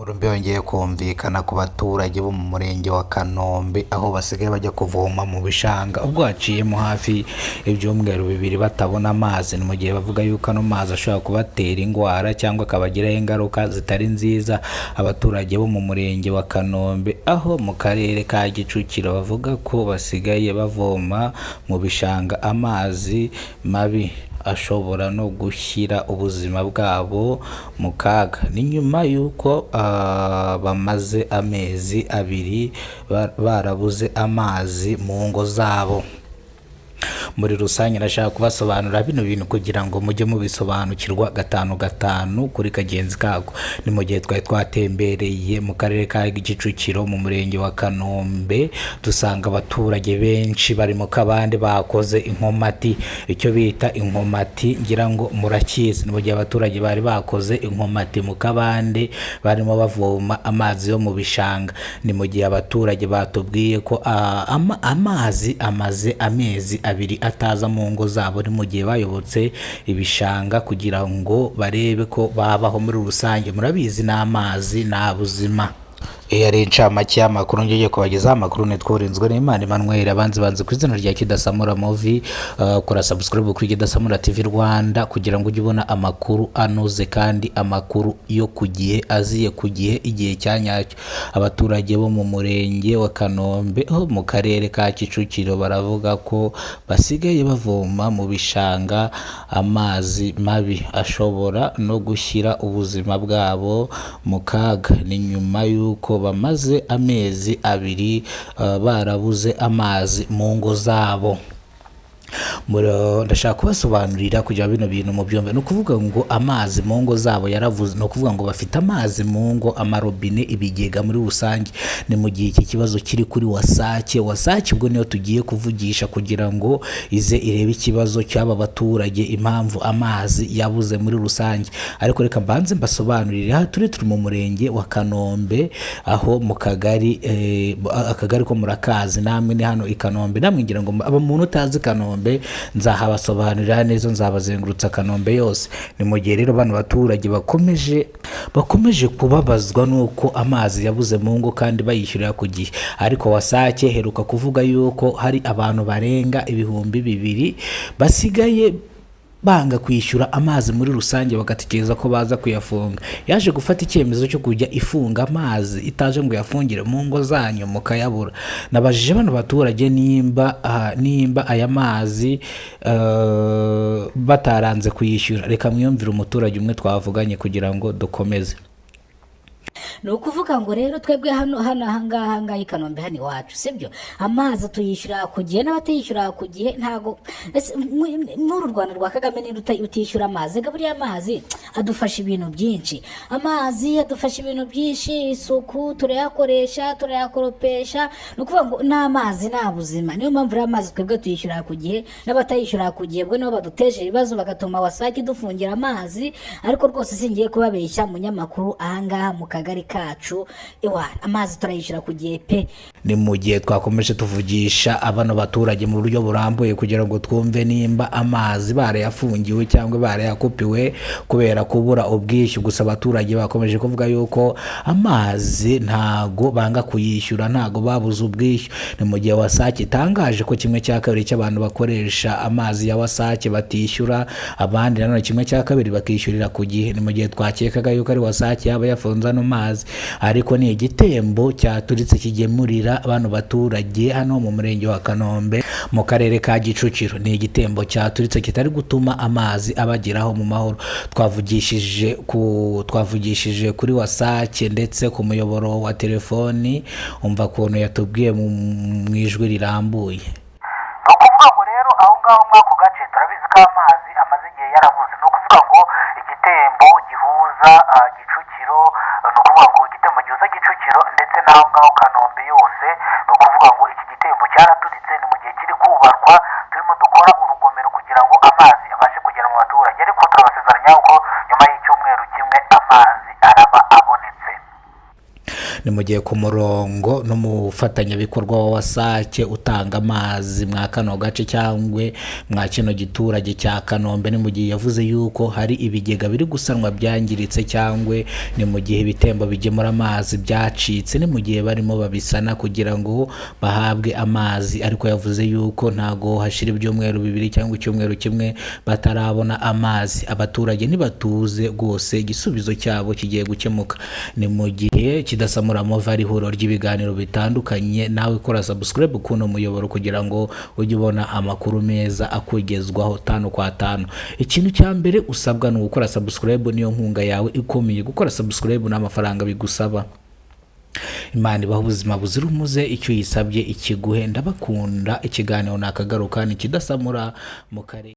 Inkuru mbi yongeye kumvikana ku baturage bo mu murenge wa Kanombe, aho basigaye bajya kuvoma mu bishanga ubwo haciyemo hafi ibyumweru 2 batabona amazi. Ni mu gihe bavuga yuko ano mazi ashobora kubatera indwara cyangwa akabagiraho ingaruka zitari nziza. Abaturage bo mu murenge wa Kanombe aho mu karere ka Kicukiro bavuga ko basigaye bavoma mu bishanga amazi mabi ashobora no gushyira ubuzima bwabo mu kaga. Ni nyuma y'uko bamaze amezi 2 barabuze amazi mu ngo zabo. Muri rusange ndashaka kubasobanurira bino bintu kugira ngo mujye mubisobanukirwa gatanu gatanu kuri kagenzi kako. Ni mu gihe twari twatembereye mu karere ka Kicukiro mu murenge wa Kanombe, dusanga abaturage benshi bari mu kabande bakoze inkomati, icyo bita inkomati ngira ngo murakizi. Ni mu gihe abaturage bari bakoze inkomati mu kabande barimo bavoma amazi yo mu bishanga. Ni mu gihe abaturage batubwiye ko amazi amaze amezi 2 ataza mu ngo zabo. Ni mu gihe bayobotse ibishanga kugira ngo barebe ko babaho muri rusange. Murabizi n'amazi nta buzima. Iyo ari incamake y'amakuru ngiye kubagezaho. Amakuru nitwa Urinzwe n'Imana Emmanuel, abanzi banzi ku izina rya Kidasamura Movie. Kora subscribe kuri Kidasamura TV Rwanda kugira ngo ujye ubona amakuru anoze kandi amakuru yo ku gihe, aziye ku gihe, igihe cya nyacyo. Abaturage bo mu murenge wa Kanombe ho mu karere ka Kicukiro baravuga ko basigaye bavoma mu bishanga amazi mabi ashobora no gushyira ubuzima bwabo mu kaga. Ni nyuma y'uko bamaze amezi 2 barabuze amazi mu ngo zabo. Ndashaka kubasobanurira kugira bino bintu mu byumve. Ni ukuvuga ngo amazi mu ngo zabo yaravuze, ni ukuvuga ngo bafite amazi mu ngo, amarobine, ibigega muri rusange. Ni mu gihe iki kibazo kiri kuri WASAC. WASAC ubwo niyo tugiye kuvugisha kugira ngo ize irebe ikibazo cy'aba baturage, impamvu amazi yabuze muri rusange. Ariko reka mbanze mbasobanurire. Aha turi mu murenge wa Kanombe, aho mu kagari, akagari ko murakazi namwe, ni hano i Kanombe. Namwe ngira ngo aba muntu utazi Kanombe nzahabasobanurira neza, nzabazengurutsa Kanombe yose. Ni mu gihe rero bano baturage bakomeje kubabazwa n'uko amazi yabuze mu ngo kandi bayishyurira ku gihe. Ariko WASAC heruka kuvuga yuko hari abantu barenga 2000 basigaye banga kwishyura amazi muri rusange, bagatekereza ko baza kuyafunga. Yaje gufata icyemezo cyo kujya ifunga amazi itaje ngo yafungire mu ngo zanyu mukayabura. Nabajije bano baturage nimba aya mazi bataranze kuyishyura. Reka mwiyumvire umuturage umwe twavuganye kugira ngo dukomeze. Ni ukuvuga ngo rero twebwe hano ahangaha ngaha i Kanombe hano iwacu, sibyo, amazi tuyishyura ku gihe n'abatayishyura ku gihe. Ntago ese muri uru Rwanda rwa Kagame niba utishyura amazi, reka buriya amazi adufasha ibintu byinshi, amazi adufasha ibintu byinshi, isuku turayakoresha, turayakoropesha. Ni ukuvuga ngo n'amazi nta buzima. Niyo mpamvu rero amazi twebwe tuyishyura ku gihe n'abatayishyura ku gihe bwo nibo baduteje ibibazo, bagatuma WASAC idufungira amazi. Ariko rwose singiye kubabeshya, munyamakuru, ahangaha mu kagari kacu ewa amazi turayishyura ku gihe pe. Ni mu gihe twakomeje tuvugisha abano baturage mu buryo burambuye kugira ngo twumve nimba amazi barayafungiwe cyangwa barayakupiwe kubera kubura ubwishyu. Gusa abaturage bakomeje kuvuga yuko amazi ntago banga kuyishyura, ntago babuze ubwishyu. Ni mu gihe WASAC itangaje ko 1/2 cy'abantu bakoresha amazi ya WASAC batishyura, abandi nanone 1/2 bakishyurira ku gihe. Ni mu gihe twakekaga yuko ari WASAC yaba yafunze ano mazi, ariko ni igitembo cyaturitse kigemurira bano baturage hano mu murenge wa Kanombe mu karere ka Kicukiro. Ni igitembo cyaturitse kitari gutuma amazi abageraho mu mahoro. Twavugishije kuri WASAC ndetse ku muyoboro wa telefoni, umva ukuntu yatubwiye mu ijwi rirambuye. Ni ukuvuga ngo rero aho ngaho muri ako gace turabizi ko amazi amaze igihe yarabuze. Ni ukuvuga ngo igitembo gihuza Kicukiro, ni ukuvuga ngo igitembo gihuza Kicukiro ndetse n'aho ngaho Kanombe yose, ni ukuvuga ngo iki gitembo cyaraturitse. Ni mu gihe kiri kubakwa, turimo dukora urugomero kugira ngo amazi abashe kugera mu baturage, ariko turabasezeranya ko nyuma y'icyumweru kimwe amazi araba abonetse. Ni mu gihe ku murongo n'umufatanyabikorwa wa WASAC utanga amazi mwa kano gace cyangwa mwa kino giturage cya Kanombe, ni mu gihe yavuze yuko hari ibigega biri gusanwa byangiritse, cyangwa ni mu gihe ibitembo bigemura amazi byacitse, ni mu gihe barimo babisana kugira ngo bahabwe amazi. Ariko yavuze yuko ntago hashira ibyumweru 2 cyangwa icyumweru kimwe batarabona amazi. Abaturage ntibatuze rwose, igisubizo cyabo kigiye gukemuka. Ni mu gihe kidasamura mova ari ihuriro ry'ibiganiro bitandukanye. Nawe kora subscribe kuno muyoboro kugira ngo ujye ubona amakuru meza akugezwaho 5 kwa 5. Ikintu cya mbere usabwa ni ugukora subscribe, niyo nkunga yawe ikomeye. Gukora subscribe ni amafaranga bigusaba. Imana ibaha ubuzima buzira umuze, icyo uyisabye ikiguhe. Ndabakunda, ikiganiro nakagaruka ni kidasamura mu karere.